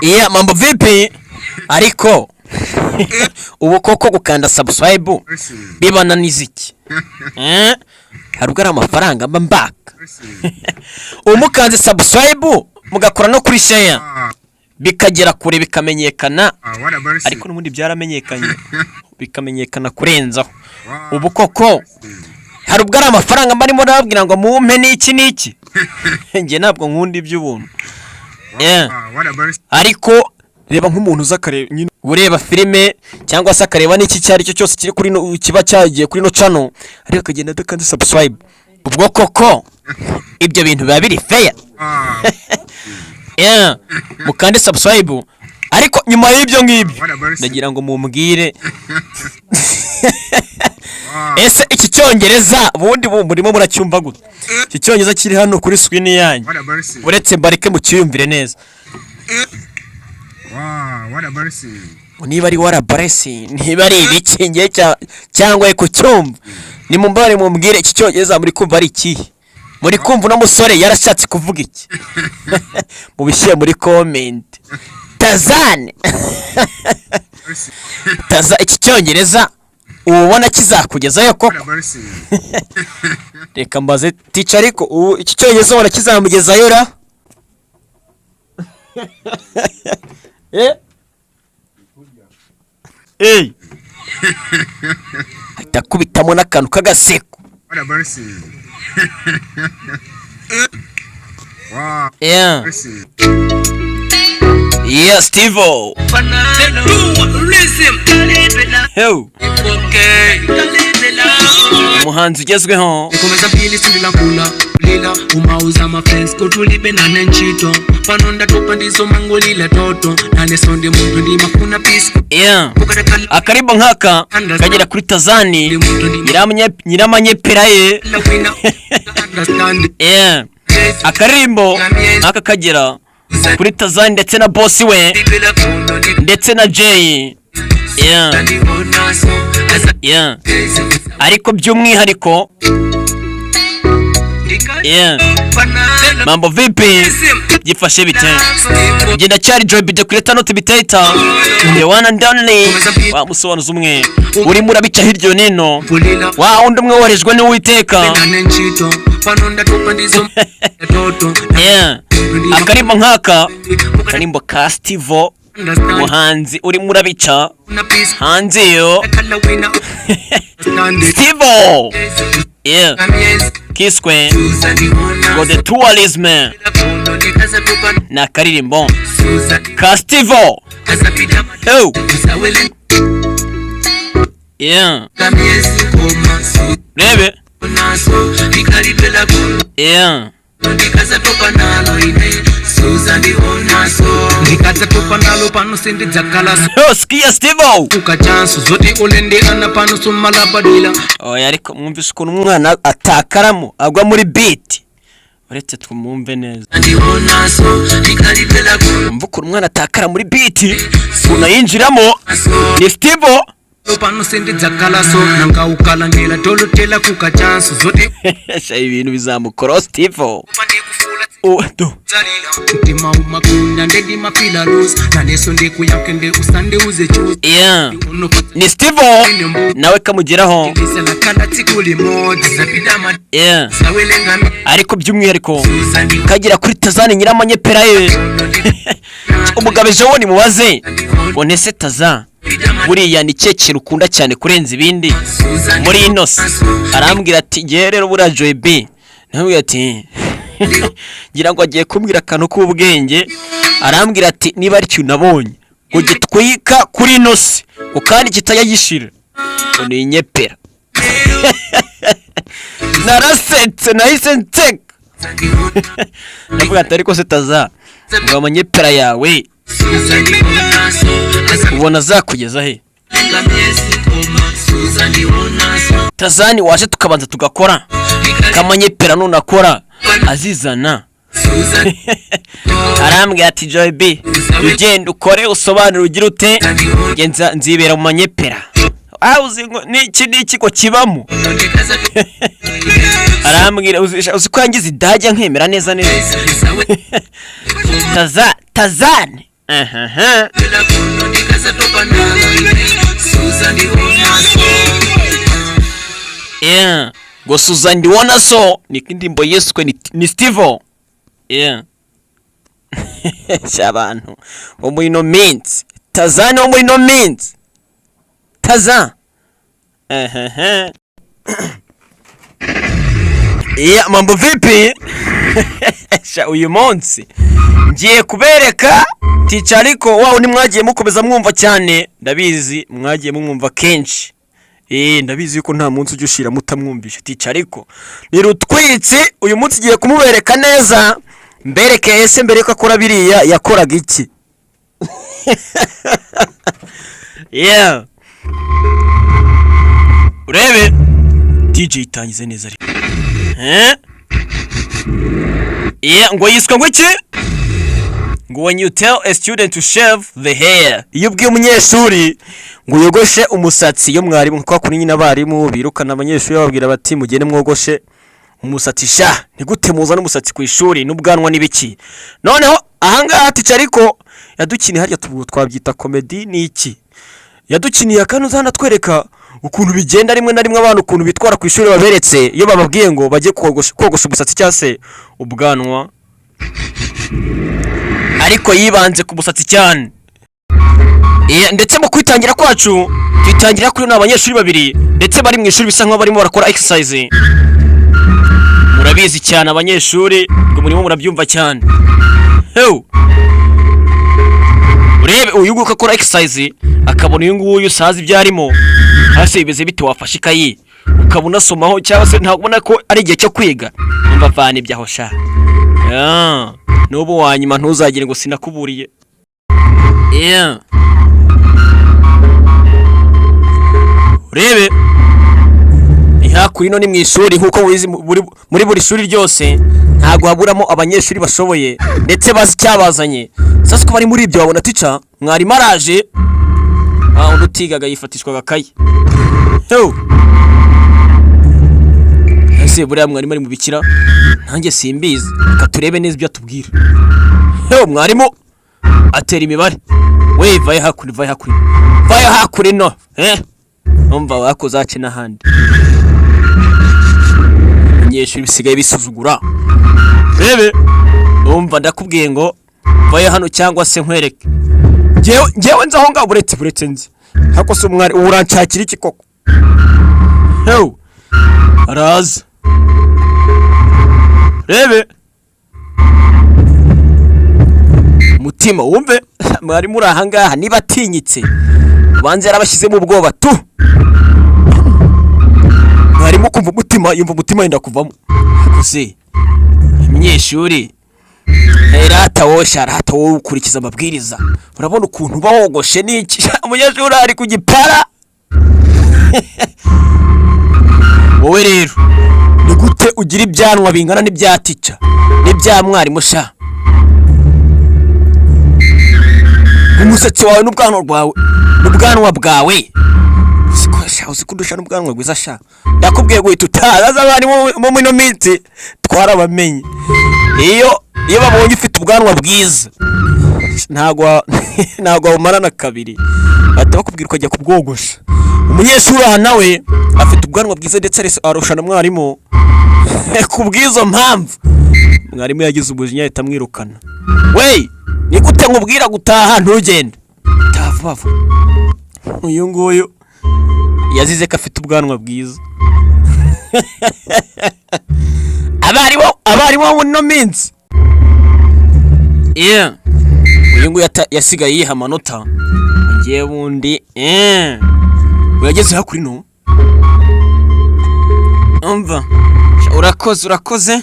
Iya, mambo vipi? Ariko ubu koko gukanda subscribe bibananiza iki? Eh? Hari ubwo ari amafaranga mba mbaka? Ubu mukanze subscribe, mugakora no kuri share, bikagera kure, bikamenyekana. What a mercy. Ariko n'ubundi byaramenyekanye, bikamenyekana kurenzaho. Ubu koko hari ubwo ari amafaranga mba arimo nababwira ngo mumpe n'iki n'iki? Njye ntabwo nkunda iby'ubuntu. Yeah. What a mercy. Ariko reba nk'umuntu uza akareba nyine, ureba filime cyangwa se akareba n'iki, icyo ari cyo cyose kiri kuri no, kiba cyagiye kuri no channel, ariko akagenda adakanze subscribe. Ubwo koko ibyo bintu biba biri fair? Yeah. Mukande subscribe. Ariko nyuma y'ibyo ngibyo, What a mercy. ndagira ngo mumbwire, ese iki Cyongereza ubundi murimo muracyumva gute? Iki Cyongereza kiri hano kuri screen yanyu. What a mercy. Uretse mbareke mucyiyumvire neza. Wow, what a mercy. Niba ari wara blessing, niba ari ibiki, ngiye cyangwa kucyumva, ni mumbare mumbwire, iki Cyongereza muri kumva ari ikihe? Muri kumva uno musore yarashatse kuvuga iki? Mubishyire muri comment. Tazane. Mercy. Taza, iki Cyongereza uba ubona kizakugezayo What koko? a mercy. Reka mbaze tica, ariko ubu iki Cyongereza ubona kizamugezayo ra? Eh? Ey! Ahita akubitamo n'akantu k'agaseko. What a mercy. Wow, Yeah. mercy. Yeah, Steve-O. Yo. Umuhanzi ugezweho. Komeza pili sindilakula lila umauza mafensi kuti nane ntchito pano ndatopa ndizo mangolila toto nane sonde munthu ndimafuna peace. Yeah. Akarimbo nk'aka kagera kuri Tazani nyiramanyepera ye. Understand. Yeah. Akarimbo nk'aka kagera kuri Tazani ndetse na boss we ndetse na Jay. Yeah. Ariko by'umwihariko, yeah. Mambo vipi? Byifashe bite? Genda cyari Joy the Creator, not Bitata, the one and only, wa musobanuzi umwe urimo urabica hirya no hino, wa wundi umwe woherejwe n'Uwiteka. Yeah. Akarimbo nk'aka, akarimbo ka Steve-O, umuhanzi urimo urabica hanze yo, Steve-O, yeah, kiswe ngo "The Tourism", ni akaririmbo ka Steve-O. Oh. Yeah. Rebe. Yeah. Ndikadzatopa nalo pano sindidzakala. Oh, sikia Steve-O. Ukachanso zoti ulende ana pano sumalabadila. Oya, ariko mwumvise ukuntu umwana atakaramo agwa muri beat? Uretse twumve neza. Umva ukuntu umwana atakara muri beat, ukuntu ayinjiramo. Ni Steve-O. Pano sindidzakalaso nangaukalandila tolotela kukachanso zoti. Sha, ibintu bizamukora Steve-O. Oh, do. Mtima umakunda ndendimafila loose naneso ndikuyake nde usandiuze chuzi. Yeah. Ni Steve-O nawe kamugeraho. Yeah. Ariko by'umwihariko kagera kuri Tazani nyiramanyepera ye. Umugabo ejo bundi mubaze ngo: "Ntese Taza, buriya ni ikihe kintu ukunda cyane kurenza ibindi muri ino si?" Arambwira ati: "Ngewe rero buriya Joy B." Namubwira ati, ngira ngo agiye kumbwira akantu k'ubwenge, arambwira ati: "Niba ari ikintu nabonye ngo gitwika kuri ino si ngo kandi kitajya gishira, ngo ni inyepera." Narasetse, nahise nseka, ndavuga ati: "Ariko se Taza, ngo amanyepera yawe ubona azakugeza he?" Tazani, waje tukabanza tugakora kamanyepera, nunakora azizana. Arambwira ati: "Joy B, ugenda ukore, usobanure, ugira ute, njye nzibera mu manyepera." Ah, uzi ngo niki niki ko kibamo? Arambwira, uzi ko yangize idajya nkemera neza neza. Taza, Tazani. Ehehe. Bwela kuno ndikazatopa nalo ine suzandionaso. Yeah. Ngo suzandiona so ni indirimbo yiswe ni Stevo. Yeah. Abantu bo muri ino minsi, Tazani wo muri ino minsi, Taza. Ehehe. Yeah, mambo vipi? Sha, uyu munsi ngiye kubereka Teacher Ariko wawe ni mwagiye mukomeza mwumva cyane, ndabizi mwagiye mumwumva kenshi. Ndabizi yuko nta munsi ujya ushira mutamwumvisha Teacher Ariko. Ni rutwitsi, uyu munsi ngiye kumubereka neza, mbereke ese mbere yuko akora biriya yakoraga iki. Yeah. Urebe DJ itangize neza ariko. Eh? Yeah, ngo yiswe ngo iki? Ngo when you tell a student to shave the hair. Iyo ubwiye umunyeshuri ngo yogoshe umusatsi, iyo mwarimu kwa kuri nyine abarimu birukana abanyeshuri bababwira bati mugende mwogoshe umusatsi sha, ni gute muzana umusatsi ku ishuri n'ubwanwa n'ibiki? Noneho ahangaha Teacher Ariko yadukiniye harya twabyita comedy ni iki? Yadukiniye akantu uzanatwereka ukuntu bigenda rimwe na rimwe abantu ukuntu bitwara ku ishuri baberetse iyo bababwiye ngo bajye kogosha umusatsi cyangwa se ubwanwa, ariko yibanze ku musatsi cyane. Ndetse mu kwitangira kwacu twitangira kuri ni abanyeshuri babiri ndetse bari mu ishuri bisa nkaho barimo barakora exercise. Murabizi cyane abanyeshuri ngo murimo murabyumva cyane. Hew! Urebe uyu nguyu akora exercise akabona uyu nguyu sazi ibyo arimo, hasi bimeze bite, wafashe ikayi ukaba unasomaho cyangwa se ntabwo ubona ko ari igihe cyo kwiga, umva vana ibyaho sha. Yeah. N'ubu wanyuma ntuzagire ngo sinakuburiye. Yeah. Urebe hakuno ino ni mu ishuri nk'uko mubizi muri buri shuri ryose ntabwo haburamo abanyeshuri bashoboye ndetse bazi icyabazanye. Sasa uko bari muri ibyo babona tica mwarimu araje, undi utigaga yifatishwa agakayi. Hew! Ese buriya mwarimu ari mu bikira? Nanjye simbizi, reka turebe neza ibyo atubwira. Hew, mwarimu atera imibare. We vaye hakuno, vaye hakuno, vaye hakuno. Umva wakoze ace n'ahandi. Abanyeshuri bisigaye bisuzugura. Rebe, umva ndakubwiye ngo vaye hano cyangwa se nkwereke. Njyewe nzi aho ngaho, buretse nzi. Hako se umwari uranshakira iki koko? Hew! Araza. Rebe. Mutima wumve mwarimu uri aha ngaha niba atinyitse ubanza yarabashyizemo ubwoba tu. Mwarimu kumva umutima, yumva umutima wenda kuvamo. Akuze umunyeshuri rata wosha, rata wowe ukurikiza amabwiriza, urabona ukuntu uba wogoshe n'iki? Umunyeshuri ari ku gipara. Wowe rero ni gute ugira ibyanwa bingana n'ibya tica n'ibya mwarimu sha? Umusatsi wawe n'ubwanwa bwawe, n'ubwanwa bwawe uzi kundusha n'ubwanwa bwiza sha. Ndakubwiye guhita utaza abarimu mu ino minsi twarabamenye. Iyo babonye ufite ubwanwa bwiza ntabwo wabumarana kabiri, bahita bakubwira ukajya kubwogosha. Umunyeshuri aha nawe afite ubwanwa bwiza ndetse arusha na mwarimu. Ku bw'izo mpamvu mwarimu yagize umujinya ahita amwirukana. We ni gute nkubwira gutaha ntugende? Taha vuba vuba. Uyu nguyu yazize ko afite ubwanwa bwiza. Abarimu bo muri ino minsi. Yeah. Uyu nguyu yasigaye yiha amanota. Ngiye bundi. Yageze hakuno. Umva. Urakoze, urakoze.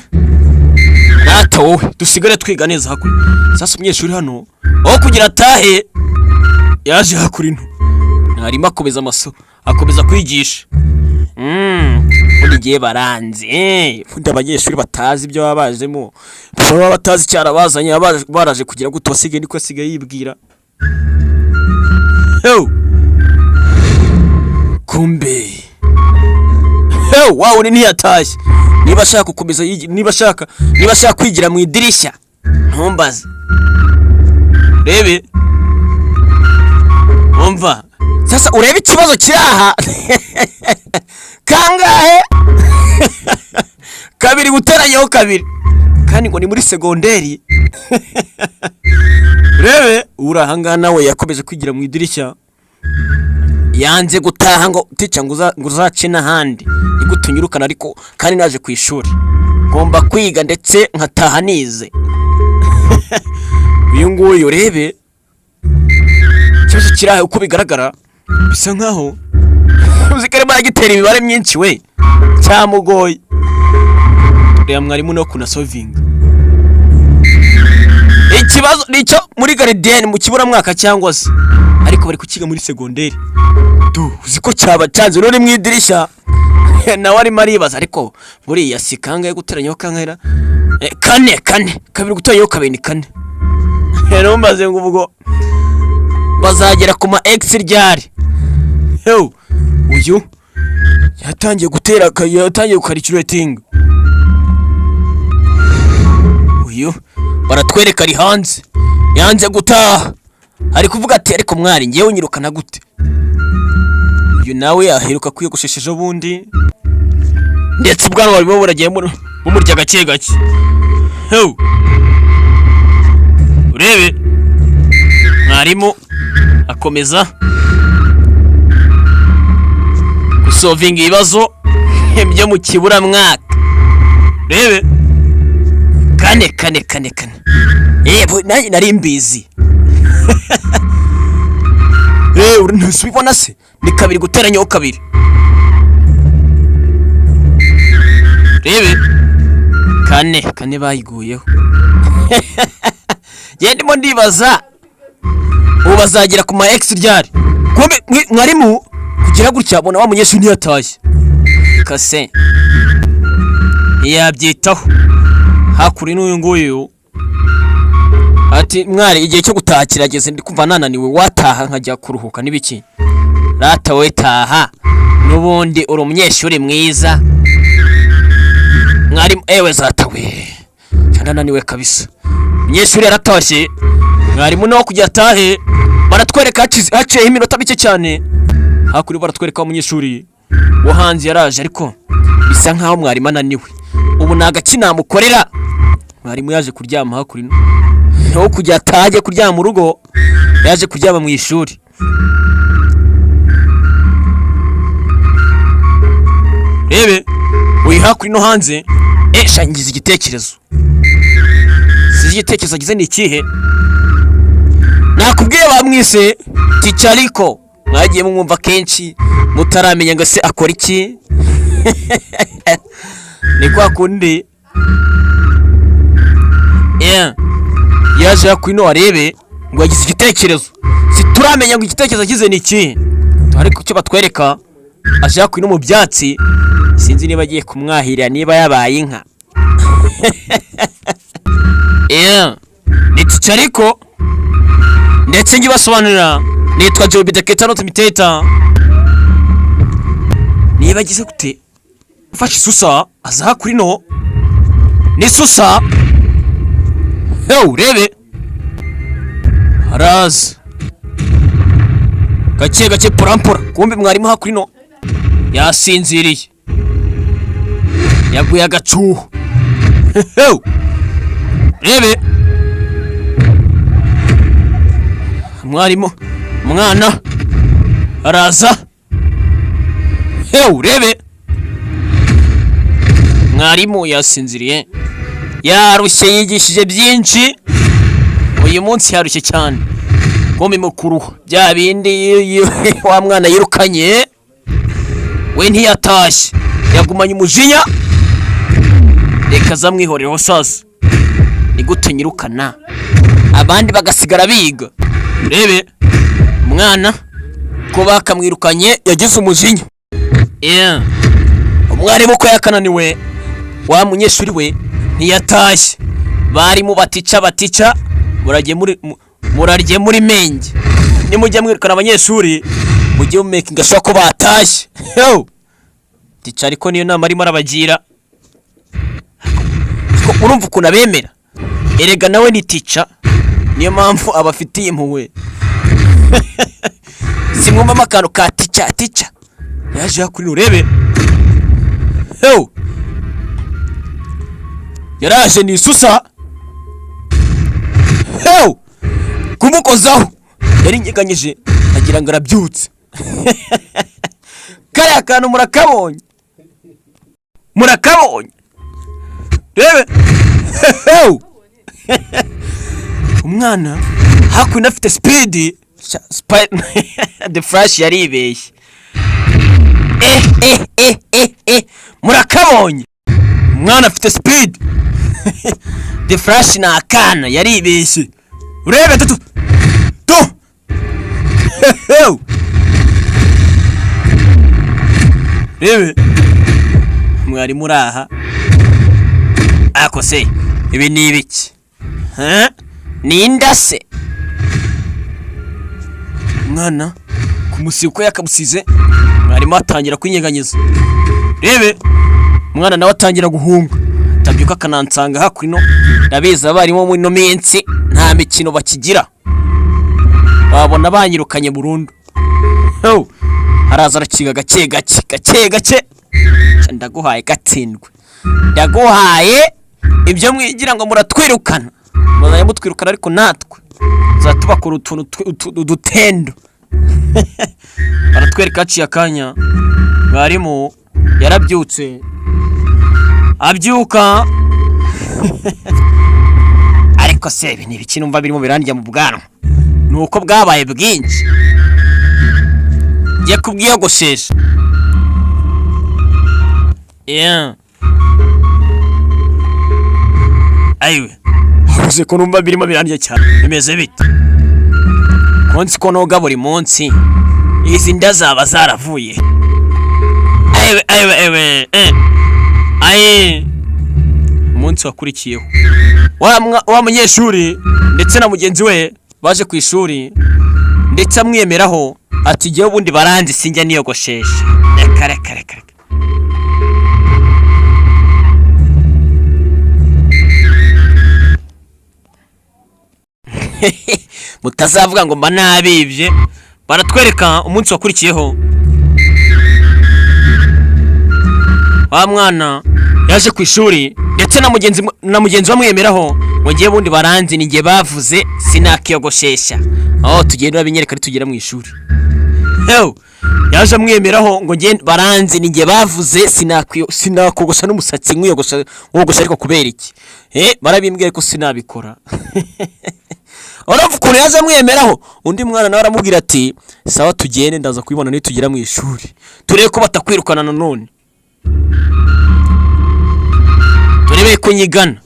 Rata wowe, dusigare twiga neza hakuno. Sasa umunyeshuri hano aho kugira atahe yaje hakuno. Mwarimu akomeza amaso, akomeza kwigisha. Ubundi gihe baranze. Ubundi abanyeshuri batazi ibyo baba bajemo, baba batazi icyarabazanye, baraje kugira ngo tubasige, niko asigaye yibwira. Hew! Kumbe. Hew, wawe ni ntiyatashye. Niba ashaka gukomeza niba ashaka kwigira mu idirishya, ntumbaze. Rebe. Umva sasa, urebe ikibazo kiri aha. Kangahe? Kabiri guteranyaho kabiri, kandi ngo ni muri segonderi. Urebe uri ahangaha, nawe yakomeje kwigira mu idirishya, yanze gutaha ngo teacher, ngo uzace n'ahandi. Ni gute unyirukana ariko kandi naje ku ishuri? Ngomba kwiga ndetse nkataha nize. Uyu nguyu, urebe ikibazo kiri aha. Uko bigaragara, bisa nkaho uzi ko arimo aragitera imibare myinshi, we cyamugoye. Reba mwarimu no kunasolvinga ikibazo nicyo muri gardienne, mu kiburamwaka cyangwa se, ariko bari kukiga muri segonderi. Du, uzi ko cyabacanze? Nuri mu idirishya nawe arimo aribaza, ariko buriya si kangahe guteranyaho kangahe? Kane, kane, kabiri guteranyaho kabiri ni kane. Rero maze ngo ubwo bazagera ku ma x ryari? Hew, uyu yatangiye gutera, yatangiye gucalculatinga. Uyu baratwereka ari hanze, yanze gutaha, ari kuvuga ati: "Ariko mwari, ngewe unyirukana gute?" Uyu nawe yaheruka kwiyogoshesha ejo bundi, ndetse ubwanwa burimo buragiye bumurya gake gake. Hew, urebe mwarimu akomeza gusolvinga ibibazo byo mu kiburamwaka. Rebe, kane, kane, kane, kane. Yewe, nanjye nari mbizi. Ntubibona se? Ni kabiri guteranyaho kabiri. Rebe, kane, kane bayiguyeho. Njye ndimo ndibaza, ubu bazagera ku ma x ryari? Kumbe mwarimu kugira gutya abona wa munyeshuri ntiyatashye, kase ntiyabyitaho. Hakurya n'uyu nguyu ati: "Mwari, igihe cyo gutaha kirageze, ndi kumva nananiwe, wataha nkajya kuruhuka n'ibiki?" Rata we, taha, n'ubundi uri umunyeshuri mwiza. Mwarimu: "Ewe zatawe, ndananiwe kabisa." Umunyeshuri yaratashye, mwarimu nawe kugira atahe. Baratwereka haciyeho iminota mike cyane. Hakurya baratwereka umunyeshuri wo hanze yaraje, ariko bisa nkaho mwarimu ananiwe. Ubu ni agaki namukorera? Mwarimu yaje kuryama hakurya, aho kugira atahe ajye kuryama mu rugo, yaje kuryama mu ishuri. Rebe uyu hakurya no hanze. Shangiza igitekerezo. Sinzi igitekerezo agize ni ikihe. Nakubwiye, bamwise Teacher Rico, mwagiye mumwumva kenshi mutaramenya ngo se akora iki. Ni kwa kundi. Yeah. Yaje hakuno arebe ngo yagize igitekerezo, situramenya ngo igitekerezo agize ni ikihe, ariko icyo batwereka, aje hakuno mu byatsi. Sinzi niba agiye kumwahirira, niba yabaye inka. Yeah. Ni Teacher Rico, ndetse ngibasobanurira, nitwa Joe the Ketanot Miteta. Niba agize gute, ufashe isusa, aza hakurino ni susa. Hewe, urebe araza gake gake, porampora. Kumbe mwarimu hakurino yasinziriye, yaguye agacuho. Hewe, rebe mwarimu, umwana araza. Hewe, urebe mwarimu yasinziriye, yarushye, yigishije byinshi uyu munsi, yarushye cyane. Kumbe mukuru bya bindi wa mwana yirukanye, we ntiyatashye, yagumanye umujinya. Reka zamwihoreho sasa. Ni gute nyirukana abandi bagasigara biga? Rebe umwana ko bakamwirukanye, yagize umujinya. Yeah. Umwarimu ko yakananiwe, wa munyeshuri we ntiyatashye. Barimo batica batica, murajye muri murarye muri menge. Nimujya mwirukana abanyeshuri, mujye mumakinga sure ko batashye. Yo! Teacher ariko niyo nama arimo arabagira. Ariko urumva ukuntu abemera? Erega nawe ni teacher, niyo mpamvu abafitiye impuhwe. Simwumvamo akantu ka teacher? Teacher yaje hakuno, urebe. Hew, yaraje ni isusa. Hew, kumukozaho yarinyeganyije agira ngo arabyutse. Kariya kantu murakabonye, murakabonye? Rebe. Hew, umwana hakuno afite speed. The Flash yaribeshye. Eh eh eh eh eh, murakabonye? Umwana afite speed. The Flash ni akana, yaribeshye. Urebe tu tu. Hew, rebe mwarimu uri aha. Ako se ibi ni ibiki? Huh? Ni indase umwana kumusiga uko yakamusize. Mwarimu atangira kwinyeganyeza. Rebe, umwana nawe atangira guhunga, atabyuka akanansanga hakuno. Ndabizi, abarimu muri ino minsi nta mikino bakigira, wabona banyirukanye burundu. Ho, araza arakiga gake gake gake gake. Ca ndaguhaye gatsindwe, ndaguhaye. Ibyo mwigira ngo muratwirukana, muzajya mutwirukana, ariko natwe tuzatubakora utuntu udutendo. Baratwereka haciye akanya, mwarimu yarabyutse, abyuka. Ariko se ibi ni ibiki numva birimo birandya mu bwanwa? Ni uko bwabaye bwinshi, ngiye kubwiyogoshesha. Yeah. Ayiwe, habuze ko numva birimo birandya cyane, bimeze bite? Ko nzi ko noga buri munsi, izi nda zaba zaravuye? Ayiwe, ayiwe, ayiwe, eh. Ayi, umunsi wakurikiyeho wa munyeshuri ndetse na mugenzi we baje ku ishuri, ndetse amwemeraho ati: "Jyewe ubundi baranzi, sinjya niyogoshesha." Reka reka reka reka. Mutazavuga ngo mba nabibye. Baratwereka umunsi wakurikiyeho, wa mwana yaje ku ishuri ndetse na mugenzi we amwemeraho ngo: "Ngewe ubundi baranzi, ni njye bavuze, sinakiyogoshesha." Aho tugenda urabinyereka nitugera mu ishuri. Hew, yaje amwemeraho ngo: "Nge baranzi, ni njye bavuze, sinakogosha n'umusatsi nkwiyogosha wogosha." Ariko kubera iki? Eh, barabimbwiye ko sinabikora. Urumva ukuntu yaje amwemeraho? Undi mwana nawe aramubwira ati: "Sawa, tugende, ndaza kubibona nitugera mu ishuri, turebe ko batakwirukana nanone, turebe ko nyigana."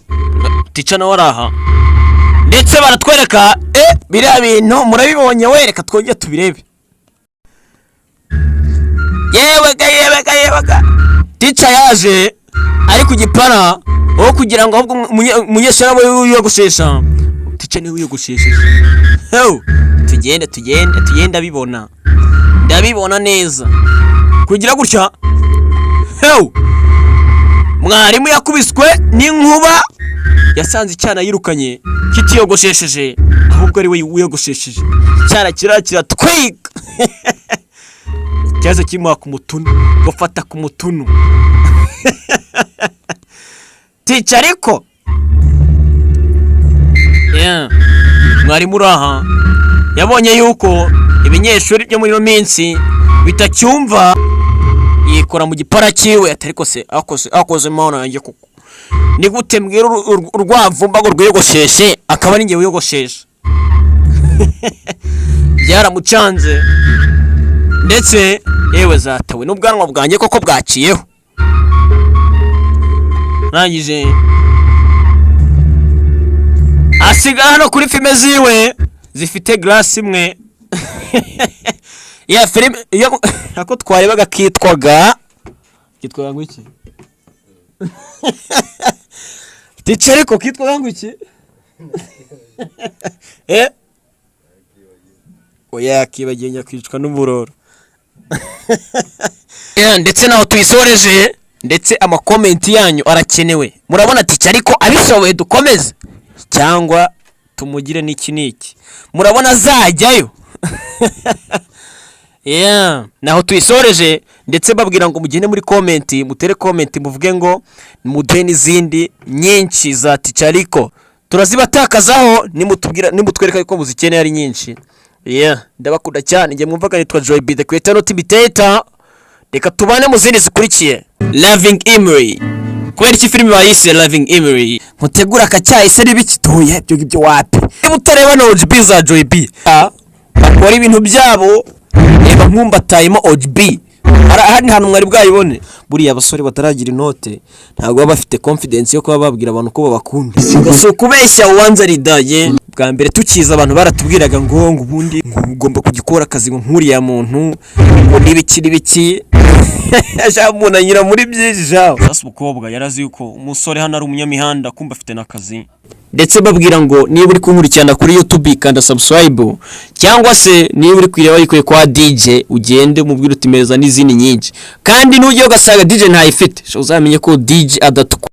Teacher nawe araha, ndetse baratwereka. Eh, biriya bintu murabibonye we? Reka twongere tubirebe. Yewe ga, yewe ga, yewe ga! Teacher yaje ari ku gipara aho kugira ngo ahubwo umunyeshuri abe wiyogoshesha, teacher niwe wiyogoshesheje. Hew, tugende, tugende, tugende. Ndabibona, ndabibona neza. Kugira gutya, hew, mwarimu yakubiswe n'inkuba. Yasanze icyana yirukanye kitiyogoshesheje, ahubwo ari we wiyogoshesheje. Icyana kiriya kiratwika, ikibazo kimuha ku mutunu, gufata ku mutunu. Teacher ariko. Yeah. Mwarimu uri aha yabonye yuko ibinyeshuri byo muri ino minsi bitacyumva, yikora mu gipara cyiwe ati: "Ariko se akoze akoze mana yanjye, kuko ni gute mbwira urwavumba ngo rwiyogosheshe, akaba ari njye wiyogoshesha?" Byaramucanze, ndetse yewe zatawe n'ubwanwa bwanjye koko bwaciyeho. Arangije asigara hano kuri filime ziwe zifite glass imwe ya filime iyo ako twarebaga kitwaga ngo iki, teacher? Ariko kitwaga ngo iki? Eh, oya, yakibagiye, nyakwicwa n'uburoro. Yeah, ndetse naho tuyisoreje, ndetse amakomenti yanyu arakenewe. Murabona teacher ariko abishoboye dukomeze, cyangwa tumugire n'iki n'iki? Murabona azajyayo? Yeah. Naho tuyisoreje, ndetse babwira ngo mugende muri comment, mutere comment, muvuge ngo muduhe n'izindi nyinshi za Tichariko, turazibatakazaho nimutubwira, nimutwereka ko muzikeneye ari nyinshi. Yeah, ndabakunda cyane. Njye mwumvaga nitwa Joy B the Creator, not imitator. Reka tubane mu zindi zikurikiye. Loving Emery. Kubera iki filime bayise Loving Emery? Mutegura akacyayi se n'ibikituye ibyo ngibyo wapi? Niba utareba na OGB za Joy B, bakora ibintu byabo. Reba nkumbatayemo OGB, hari ahandi hantu mwari bwayibone? Buriya abasore bataragira inote ntabwo baba bafite confidence yo kuba babwira abantu ko babakunda. Si ukubeshya, uwanza ridaye. Bwa mbere tukiza, abantu baratubwiraga ngo ubundi ngo ugomba kujya ukora akazi ngo nk'uriya muntu, ngo n'ibiki n'ibiki. Sha, umuntu anyura muri byinshi sha. Sasa umukobwa yarazi yuko umusore hano ari umunyamihanda, kumva afite n'akazi. Ndetse babwira ngo niba uri kunkurikirana kuri YouTube, kanda subscribe, cyangwa se niba uri kuyireba wayikuye kwa DJ, ugende umubwire uti meza n'izindi nyinshi. Kandi nujya ugasanga DJ ntayifite, sha, uzamenye ko DJ adatwa.